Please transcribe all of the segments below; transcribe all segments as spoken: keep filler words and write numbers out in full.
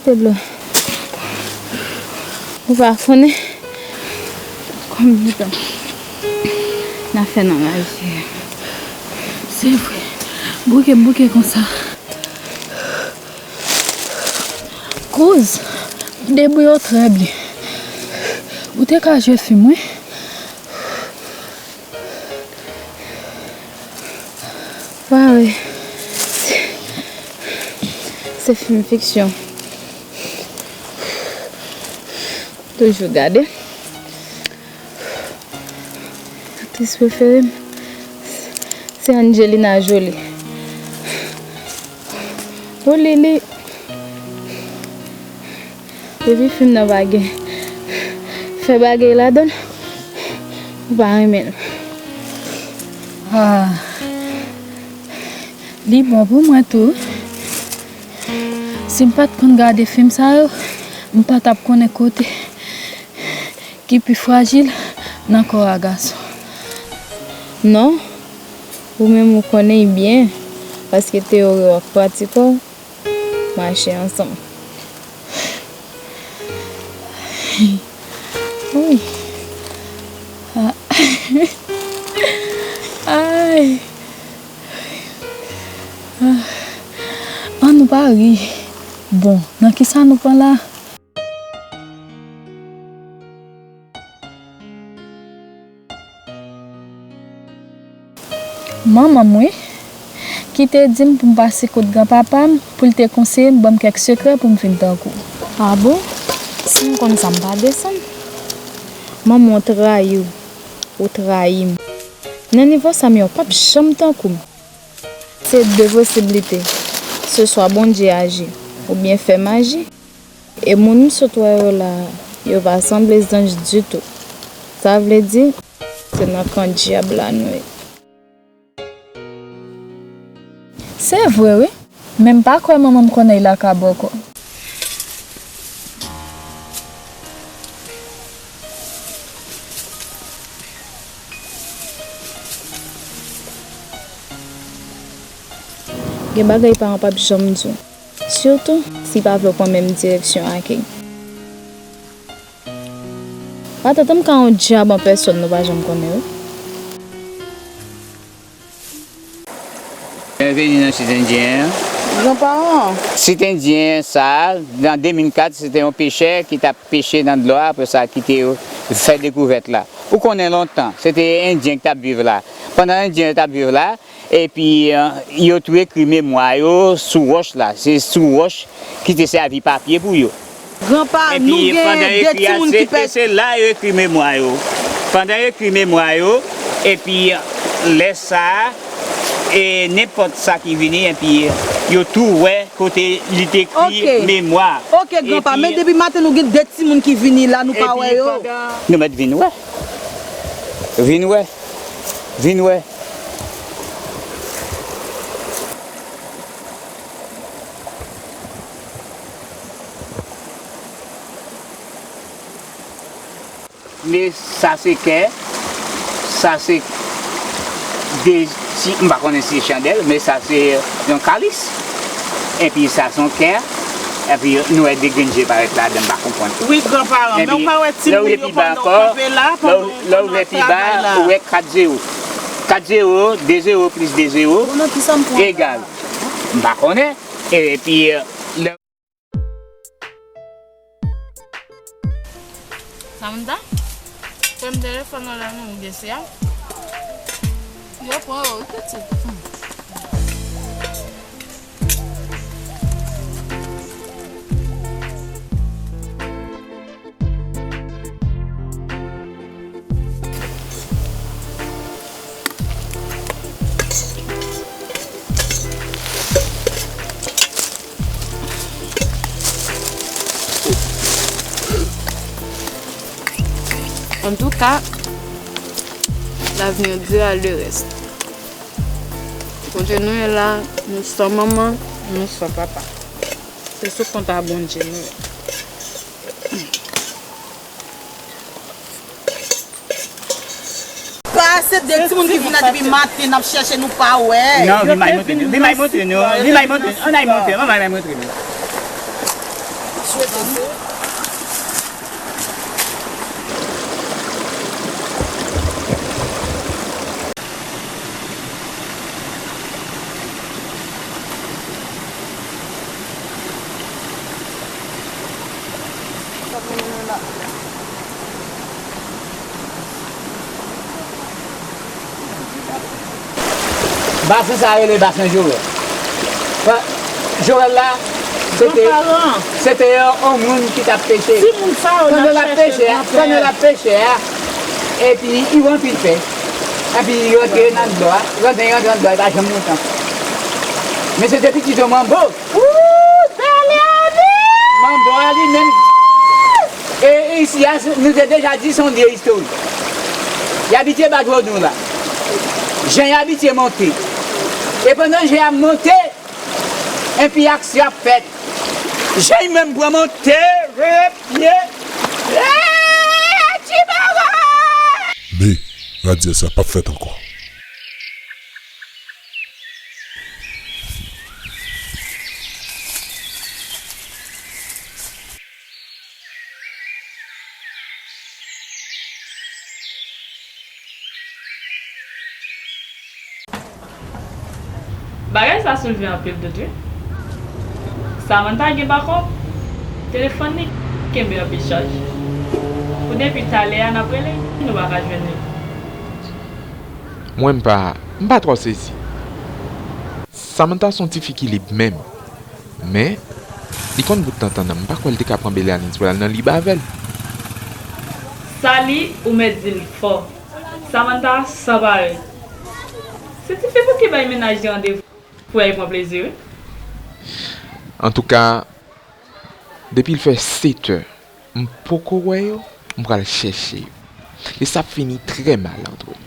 Se dlo. Ou pa konnen konbyen tan n ap fè nan lari a. Se vre. Bouke m bouke konsa. Kouz, debouye w trè byen. Ou te ka jwe fim, wi. Waw, se, se fim fiksyon. Toujou gade. Aktris prefere m, se Angelina Jolie. Ou li li. Depi fim nan pa gen fè bagay ladan l, ou pa renmen l. Ah, li bon pou mwen tou. Si m pa t konn gade fim sa yo, m pa t ap konnen kote ki pi frajil nan kò a gason. Non, ou menm ou konnen l byen, paske teyori w ak pratik ou mache ansanm. Wi. Ah. Ay. Ah. Ann nou pa ri. Bon, nan kisa nou pran la? Manman m, wi, ki te di m pou m pase kot granpapa m, pou l te konseye m, ban m kèk sekrè pou m vin tankou w. A bon? Si m konn sa, m pa desann. Manman w trayi w, ou trayi m. Nan nivo sa m ye, w p ap janm tankou m. Se de posiblite. Se swa Bondye aji, oubyen fè maji. E moun m sot wè yo la a, yo pa sanble zanj ditou. Sa vle di, se nan kan dyab la nou ye. Se vre, wi. Men m pa kwè manman m konnen l ak Abòkò. Gen bagay paran p ap janm di w. Sitou si l pa vle w pran menm direksyon ak li. Matant, m ka yon dyab an pèsòn nou pa janm konnen, wi. Byenveni nan Sit Endyen an. Granparan. Sit Endyen sa a, nan de mil kat, se te yon pechè ki t ap peche nan dlo a, apre sa ki te fè dekouvèt la. Ou konnen lontan, se te Endyen ki t ap viv la. Pandan Endyen yo t ap viv la, epi, eh, yo tou ekri memwa yo sou wòch la. Se sou wòch ki te sèvi papye pou yo. Granpa, epi nou gen pandan yo de ekri a, timoun se, ki pè- e se la yo ekri memwa yo. Pandan yo ekri memwa yo, epi lè sa a, e nenpòt sa ki vini, epi yo tou wè kote li te ekri, ok, memwa. Ok, granpa, epi men depi maten nou gen de timoun ki vini la, nou pa wè yo. Epi pandan nou mèt vin wè. Vin wè. Vin wè. Men sa se kè, sa se de ti, m pa konnen si se chandèl, men sa se yon kalis. Epi sa se yon kè, epi nou wè de grenn je parèt ladan, m pa konprann. Wi, granparan, men ou pa wè timoun yo pandan w kanpe la, pandan w travay la. Lè w vè pi ba, ou wè kat zewo. Kat zewo, de zewo plis de zewo, egal. M pa konnen. Epi, lè Samantha, pran m telefòn nan la non, ou gen se a. Yo pran yo, wi, pitit. Antouka, l'avenir dira le reste. Kote nou ye la, nou san manman, nou san papa. Se sou kont a Bondye nou ye. Pa ase de timoun ki vin la depi maten, n ap chèche nou pa wè. Non, vin bay montre nou. Vin bay montre nou. Vin bay montre nou. Ann ay montre. Manman bay montre nou. Basen sa a rele Basen Jowèl. Fa-, Jowèl la, se te, se te yon, yon moun ki t ap peche. Pandan l ap peche a, pandan l ap peche a, epi li wè anpil pèch. Epi li rantre nan dlo a, rantre, rantre nan dlo a, li pa janm monte ankò. Men se te pitit yon manbo. Ooh, Daniel! Manbo a li menm, e isi a, nou te deja di se yon lye istorik. Li abitye bat Vodou la. Jan li abitye monte. E pandan jan ap monte, enpi aksyon ap fèt. Jan li menm pran monte, rele pye. Eee, ti bagay! Men, radyè sa p ap fèt ankò. Bagay sa soulve anpil dout, wi. Samantha gen pa kont, telefòn li kenbe anpil chaj. Pou depi talè a n ap rele, nou pa ka jwenn li. Mwen, m pa, m pa twò sezi. Samantha se yon tifi ki lib menm. Men, li konn bout tantan nan. M pa kwè l te ka pran Belianis pou l al nan lib avè l. Sally, ou mèt di l fò. Samantha san parèy. Se tifi pou ki bay mennaj li randevou pou y al pran plezi, wi. Antouka, depi l fè sèt è, m poko wè yo, m pral chèche yo. E sa ap fini trè mal antre nou.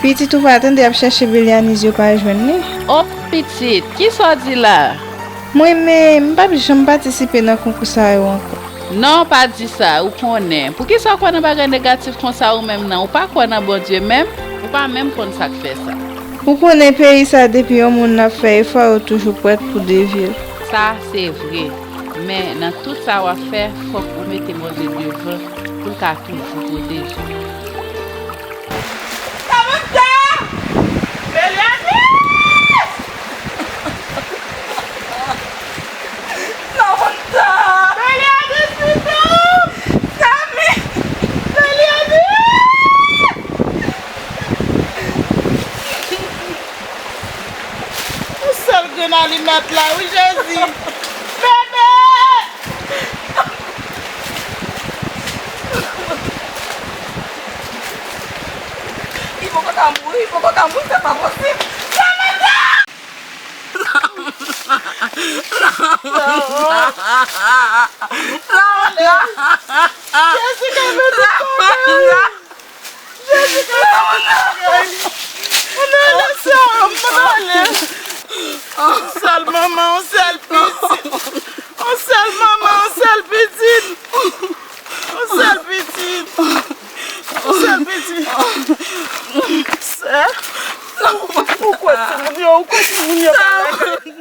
Pitit ou pa tande ap chèche Belianis yo pa jwenn li. O pitit, kisa w di la? Mwen menm, m p ap janm patisipe nan konkou sa yo ankò. Non, pa di sa, ou konnen. Poukisa w kwè nan bagay negatif konsa ou menm nan? Ou pa kwè nan Bondye menm? Ou pa menm konn sa k fè sa. Ou konnen peyi sa depi yon moun ap fè efò, yo toujou prèt pou devye l. Sa se vre. Men, nan tout sa w ap fè, fòk ou mete Bondye devan pou l ka toujou pwoteje w. Samantha! Belianis! Samantha! Belianis, pitit! Samy! Belianis! Yon sèl grenn alimèt la, wi, Jezi! Bebe! Li poko ka mouri, li poko ka mouri, se pa posib. Samantha! Jezi ka mete bagay. Jezi ka mete bagay. Ann ale, sè m, ann ale. Yon sèl manman, yon sèl pitit. Yon sèl manman, yon sèl pitit. Yon sèl pitit. Yon sèl pitit. Sè, ou kwè timoun yo, ou kwè timoun yo pa lage.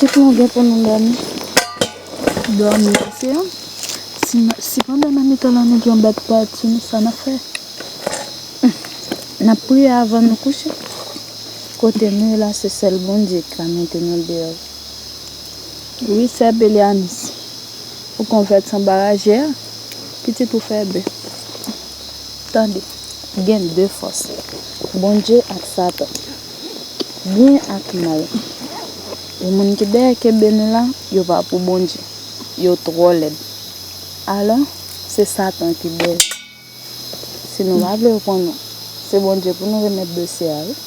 Kite nou gen pou nou dòmi. Dòmi, se an. Si, si pandan nan mitan lannwit yon bèt parèt sou nou, sa n ap fè? N ap priye avan nou kouche. Kote nou ye la, se sèl Bondye ki ka mete nou deyò. Wi, sè Belianis, ou konvèt san barajè a, pitit ou fè ben. Tande, gen de fòs, Bondye ak Satan, byen ak mal. E moun ki dèyè kenbe nou la, yo pa pou Bondye, yo twò lèd. Alò, se Satan ki dèyè. Si nou pa vle yo pran nou, se Bondye pou nou remèt dosye a, wi.